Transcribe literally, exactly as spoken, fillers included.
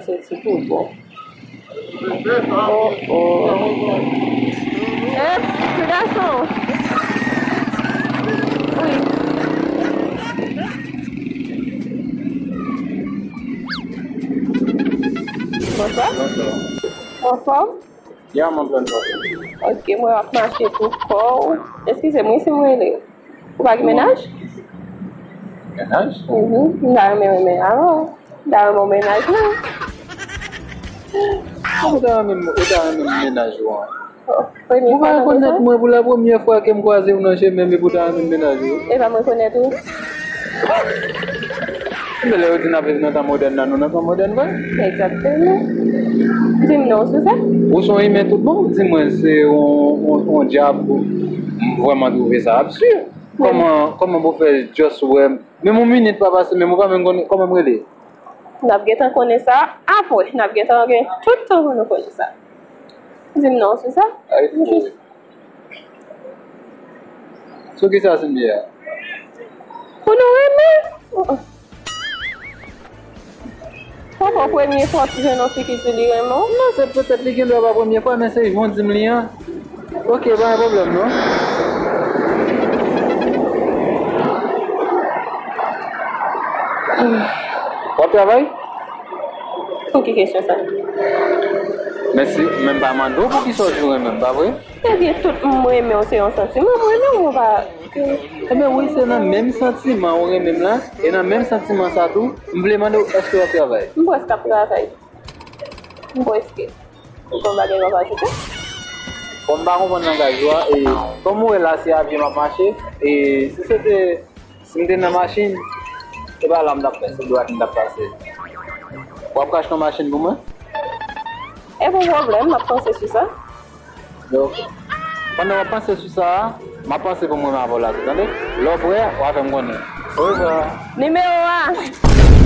Ti tou bon. Oh, oh. Eh, ti gason. Wi. Bonswa. Bonswa. Anfòm? Ya, mwen anfòm. Ok, mwen ap mache pou kò w. Eskize m, wi, si mwen rele. Ou pa gen mennaj? Mennaj? Mhm. M ta renmen renmen avè w. M ta renmen w mennaj mwen. Ou ta renmen, ou ta renmen mennaj ou an? Oh, premye fwa m ap tande sa. Ou pa rekonèt mwen pou la premyè fwa ke m kwaze w nan chemen m epi w ta renmen mennaj ou? E pa m rekonèt ou. Enben lè yo di n ap viv nan tan modèn nan, nou nan tan modèn vre? Egzakteman. Di m non sou sa. Ou se yon imen tout bon, ou di mwen se yon, yon, yon dyab, m vrèman twouve sa absid. Kòman, kòman pou fè just wè m? Menm yon minit pa pase, menm ou pa menm konnen kòman m rele? N ap gentan konnen sa apre. N ap gentan gen tout tan pou nou konnen sa. Di m non sou sa. Ay, fou. Sou kisa Simbi a? Pou nou renmen. Poko premye fwa w jwenn yon fi ki di li renmen w? Non, se petèt li gen dwa pa premye fwa, men se jan w di m li an. Ok, pa gen pwoblèm non. W ap travay? Pou ki kesyon sa? Men si, men m pa mande w poukisa w di w renmen m, pa vre? Ebyen, tout m renmen w se yon santiman, m renmen w, mwen pa. Ebyen, wi, se nan menm santiman ou renmen m lan, e nan menm santiman sa tou, m vle mande w, èske w ap travay? M prèske ap travay. M prèske. Ou konn bagay m ap ajoute? Bon, m pa konprann langaj ou a, e kòm ou wè la, se avyon m ap mache, e si se te Si m te nan machin, se pa la m t ap fè, se dwat m t ap pase. W ap ka achte yon machin pou mwen? E pa yon pwoblèm, m ap panse sou sa. Ok. Pandan w ap panse sou sa a, m ap panse pou m renmen avè w la tou, tande? Lè w prè, w a fè m konnen. Orevwa. Nimewo a.